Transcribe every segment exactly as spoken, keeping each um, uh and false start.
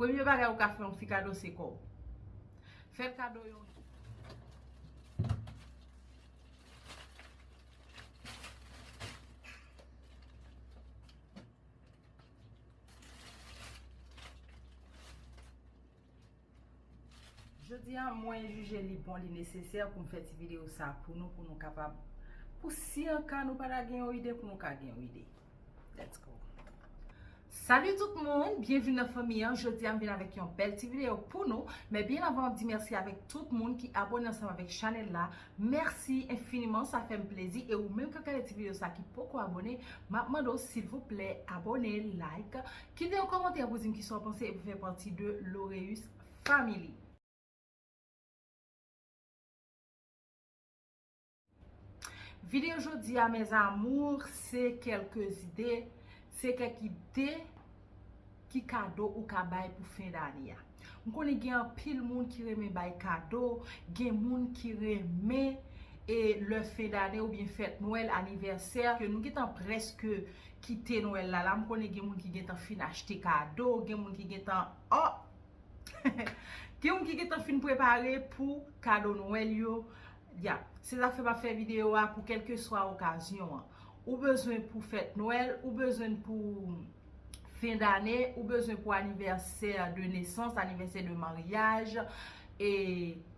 Premye bagay ou ka fè yon fi kado se kò w. Fè l kado yon. Jodi a, mwen jije li bon, li nesesè pou m fè ti videyo sa pou nou, pou nou kapab, pou si anka nou pa ta gen yon ide, pou nou ka gen yon ide. Let's go. Salut tout moun, byenvini nan fanmi an. Jodi a m vin avèk yon bèl ti videyo pou nou. Men byen avan m ap di mèsi avèk tout moun ki abone ansanm avèk chanèl la. Mèsi enfiniman, sa fè m plezi. E ou menm k ap gade ti videyo sa ki poko abone, m ap mande w silvouplè abone, like, kite yon kòmantè pou di m kisa w panse e pou fè pati de Loreus Family. Videyo jodi a, mes amours, se kèlke ide, se kèk ide ki kado ou ka bay pou fen dane a. M konnen gen anpil moun ki renmen bay kado, gen moun ki renmen e lè fen dane oubyen fèt Nwèl, anivèsè, ke nou gentan prèske kite Nwèl la, la, m konnen gen moun ki gentan fin achte kado, gen moun ki gentan, oh, gen moun ki gentan fin prepare pou kado Nwèl yo. Ya, se sa k fè m ap fè videyo a pou kèlkeswa okazyon an. Ou bezwen pou fèt Nwèl, ou bezwen pou fen dane, ou bezwen pou anivèsè de nesans, anivèsè de maryaj, e,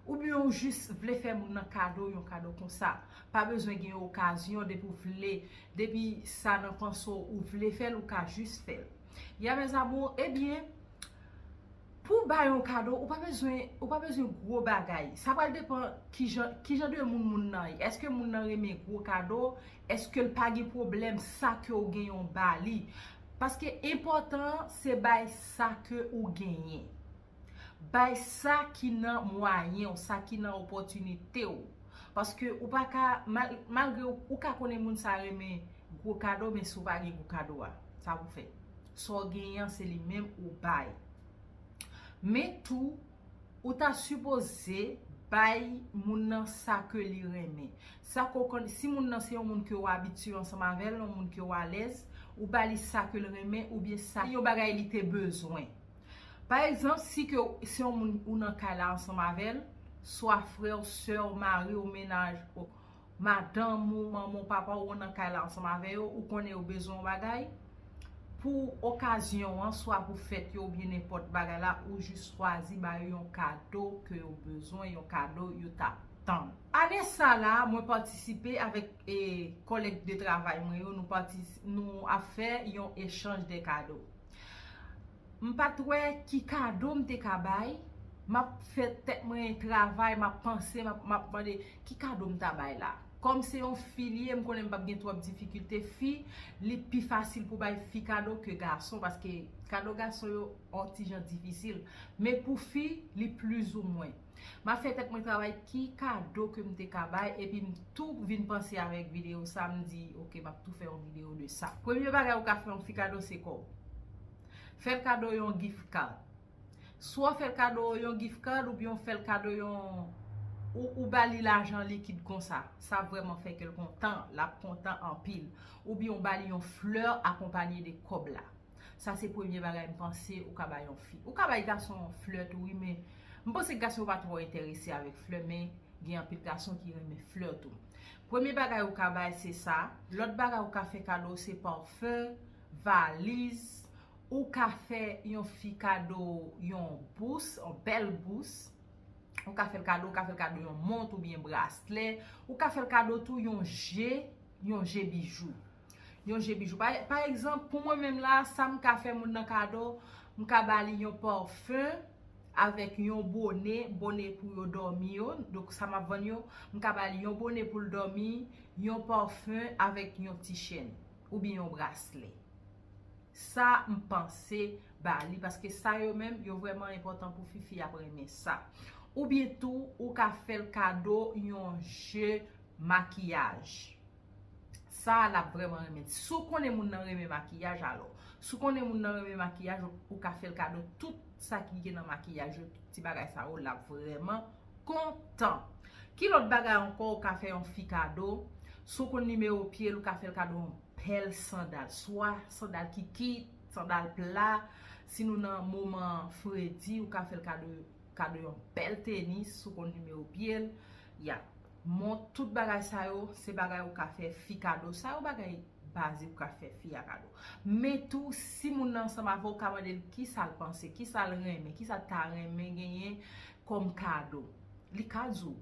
oubyen ou jis vle fè moun nan kado, yon kado konsa. Pa bezwen gen okazyon, depi w vle, depi sa nan panse w, ou vle fè l, ou ka jis fè l. Ya, mes amours, ebyen, pou w bay yon kado, ou pa bezwen, ou pa bezwen gwo bagay. Sa pral depann kijan, kijan de moun moun nan ye. Èske moun nan renmen gwo kado? Èske l pa gen pwoblèm sa ke w gen yon ba li? Paske enpòtan an, se bay sa ke ou genyen. Bay sa ki nan mwayen w, sa ki nan opòtinite w. Paske ou pa ka, mal-, malgre ou, ou ka konnen moun sa renmen gwo kado, men si w pa gen gwo kado a, sa pou fè? Sa w genyen an, se li menm ou bay. Men tou, ou ta sipoze bay moun nan sa ke li renmen. Sa ke w konn, si moun nan se yon moun ke w abitye ansanm avè l, yon moun ke w alèz, ou ba li sa ke l renmen oubyen sa, yon bagay li te bezwen. Pa egzanp, si ke w, se yon moun ou nan kay la ansanm avè l, swa frè w, sè w, mari w, mennaj w, madanm ou, manman w, papa w, ou nan kay la ansanm avè yo, ou konnen yo bezwen yon bagay, pou okazyon an, swa pou fèt yo oubyen nenpòt bagay la, ou jis chwazi ba yo yon kado ke yo bezwen, yon kado yo t ap tann. Ane sa la, mwen patisipe avèk, e, kòlèg de travay mwen yo, nou patis-, nou ap fè yon echanj de kado. M pa t wè ki kado m te ka bay. M ap fè tèt mwen travay, m ap panse, m ap, m ap mande ki kado m ta bay la. Kòm se yon fi li ye, m konnen m p ap gen twòp difikilte. Fi, li pi fasil pou bay fi kado ke gason, paske kado gason yo yon ti jan difisil. Men pou fi, li plizoumwen. M ap fè tèt mwen travay ki kado ke m te ka bay, epi m tou vin panse avèk videyo sa, m di, "Ok, m ap tou fè yon videyo de sa." Premye bagay ou ka fè yon fi kado, se kò w. Fè l kado yon gift card. Swa w fè l kado yon gift card, oubyen w fè l kado yon, ou, ou ba li lajan likid konsa. Sa vrèman fè kè l kontan, l ap kontan anpil. Oubyen w ba li yon flè akonpanye de kòb la. Sa se premye bagay m panse ou ka bay yon fi. Ou ka bay gason yon flè tou, wi, men m panse gason yo pa twò enterese avèk flè, men gen anpil gason ki renmen flè tou. Premye bagay ou ka bay se sa. Lòt bagay ou ka fè kado se pafen, valiz. Ou ka fè yon fi kado yon bous, yon bèl bous. Ou ka fè l kado, ou ka fè l kado yon mont oubyen braslè. Ou ka fè l kado tou yon je, yon je bijou. Yon je bijou. Pa, pa egzanp, pou mwen menm la, sa m ka fè moun nan kado, m ka ba li yon pafen avèk yon bone, bone pou yo dòmi yo. Donk, sa m ap vann yo, m ka ba li yon bone pou l dòmi, yon pafen avèk yon ti chèn oubyen yon braslè. Sa m panse ba li, paske sa yo menm, yo vrèman enpòtan pou fi, fi ap renmen sa. Oubyen tou, ou ka fè l kado yon je makiyaj. Sa l ap vrèman renmen. Si w konnen moun nan renmen makiyaj, alò. Si w konnen moun nan renmen makiyaj, ou, ou ka fè l kado tout sa ki gen nan makiyaj yo, tout ti bagay sa yo, l ap vrèman kontan. Ki lòt bagay ankò ou ka fè yon fi kado? Si w konn nimewo pye l, ou ka fè l kado yon bèl sandal, swa sandal kikit, sandal pla, Si nou nan moman fredi, ou ka fè l kado, kado yon bèl tenis, ou konn nimewo pye l. Ya. Mont, tout bagay sa yo, se bagay ou ka fè fi kado. Sa yo bagay bazik ou ka fè fi a kado. Men tou, si moun nan ansanm avè w, ou ka mande l kisa l panse, kisa l renmen, kisa l ta renmen genyen kòm kado. Li ka di w.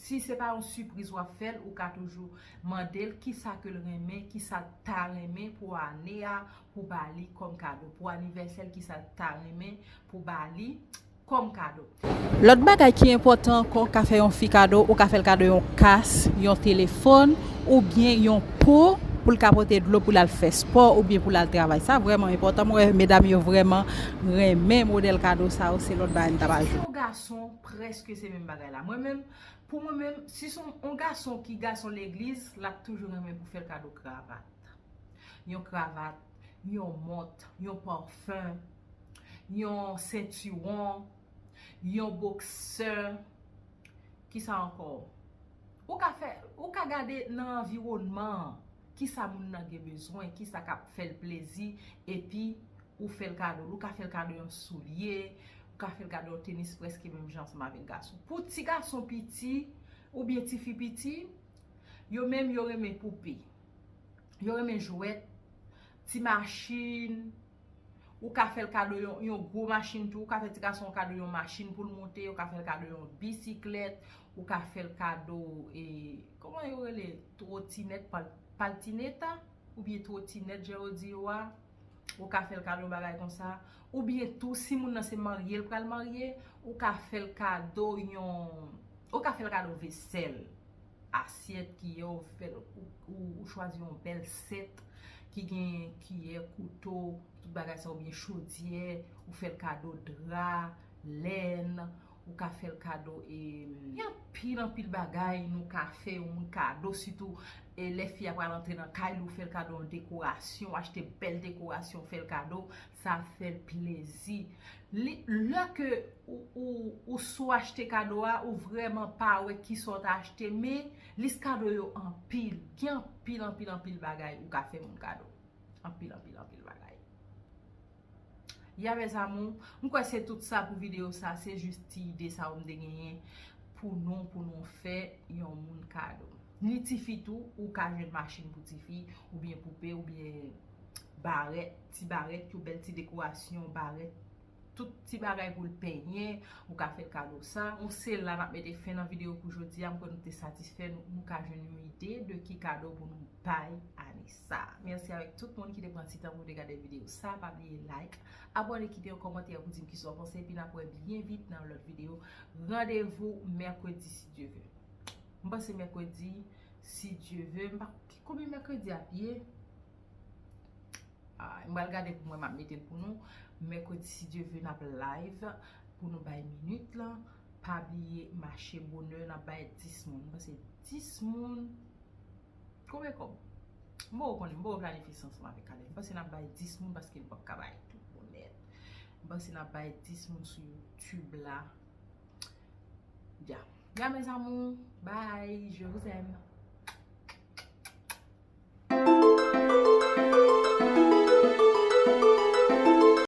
Si se pa yon sipriz w ap fè l, ou ka toujou mande l kisa ke l renmen, kisa l ta renmen pou ane a, pou ba li kòm kado. Pou anivèsè l, kisa l ta renmen pou ba li kòm kado. Lòt bagay ki enpòtan ankò, ou ka fè yon fi kado, ou ka fè l kado yon kas, yon telefòn, oubyen yon po pou l ka pote dlo pou l al fè spò oubyen pou l al travay. Sa vrèman enpòtan. Mwen wè medam yo vrèman renmen modèl kado sa yo, se lòt bagay m t ap ajoute. Yon gason, prèske se menm bagay la. Mwen menm, pou mwen menm, si se yon gason ki gason legliz, l ap toujou renmen pou fè l kado kravat. Yon kravat, yon mont, yon pafen, yon sentiwon, yon boksè. Kisa ankò? Ou ka fè, ou ka gade nan anviwònman an, kisa moun nan gen bezwen, kisa k ap fè l plezi, epi ou fè l kado l. Ou ka fè l kado yon soulye, ou ka fè l kado yon tenis prèske menm jan ansanm avèk gason. Pou ti gason piti, oubyen ti fi piti, yo menm yo renmen poupe. Yo renmen jwèt, ti machin, ou ka fè l kado yon, yon gwo machin tou, ou ka fè ti gason an kado yon machin pou l monte, ou ka fè l kado yon bisiklèt, ou ka fè l kado, e, kòman yo rele, twotinèt, pal-, paltineta, oubyen twotinèt, jan yo di yo a, ou ka fè l kado yon bagay konsa, oubyen tou, si moun nan se marye l pral marye, ou ka fè l kado yon, ou ka fè l kado vesèl, asyèt, kiyè, ou fè l, ou, ou, ou chwazi yon bèl sèt ki gen kiyè, kouto, tout bagay sa, oubyen chodyè, ou fè l kado dra, lèn, ou ka fè l kado, e, gen anpil, anpil bagay nou ka fè yon moun kado, sitou, e, lè fi a pral antre nan kay li, ou fè l kado yon dekorasyon, achte bèl dekorasyon, fè l kado, sa fè l plezi. Li, lè ke ou, ou, ou sou achte kado a, ou vrèman pa wè kisa w ta achte, men lis kado yo anpil. Gen anpil, anpil, anpil bagay ou ka fè moun kado. Anpil, anpil, anpil bagay. Ya, mes amours, m kwè se tout sa pou videyo sa, se jis ti ide sa yo m te genyen pou nou, pou nou fè yon moun kado. Ni tifi tou, ou ka jwenn machin pou tifi, oubyen poupe, oubyen barèt, ti barèt, yon bèl ti dekorasyon, barèt, tout ti bagay pou l penyen, ou ka fè l kado sa. Nou se la n ap mete fen nan videyo pou jodi a. M kwè nou te satisfè, nou, nou ka jwenn yon ide de ki kado pou nou bay ane sa. Mèsi avèk tout moun ki te pran ti tan pou te gade videyo sa. Pa bliye like, abòne, kite yon kòmantè pou di m kisa w panse, epi n ap wè byen vit nan yon lòt videyo. Randevou mèkredi, si Dye vle. M panse mèkredi, si Dye vle. M pa, konbyen mèkredi ap ye? Ah, m pral gade pou mwen, m ap mete l pou nou. Mèkredi, si Dye vle, n ap live pou nou bay minit lan. Pa bliye mache bonè, n ap bay dis moun. M panse dis moun. Konbyen kòb? M poko konnen, m poko planifye sa ansanm avèk Alex. M panse n ap bay dis moun paske n p ap ka bay tout moun nèt. M panse n ap bay dis moun sou YouTube la. Ya. Ya, mes amours. Bye. Je vous aime.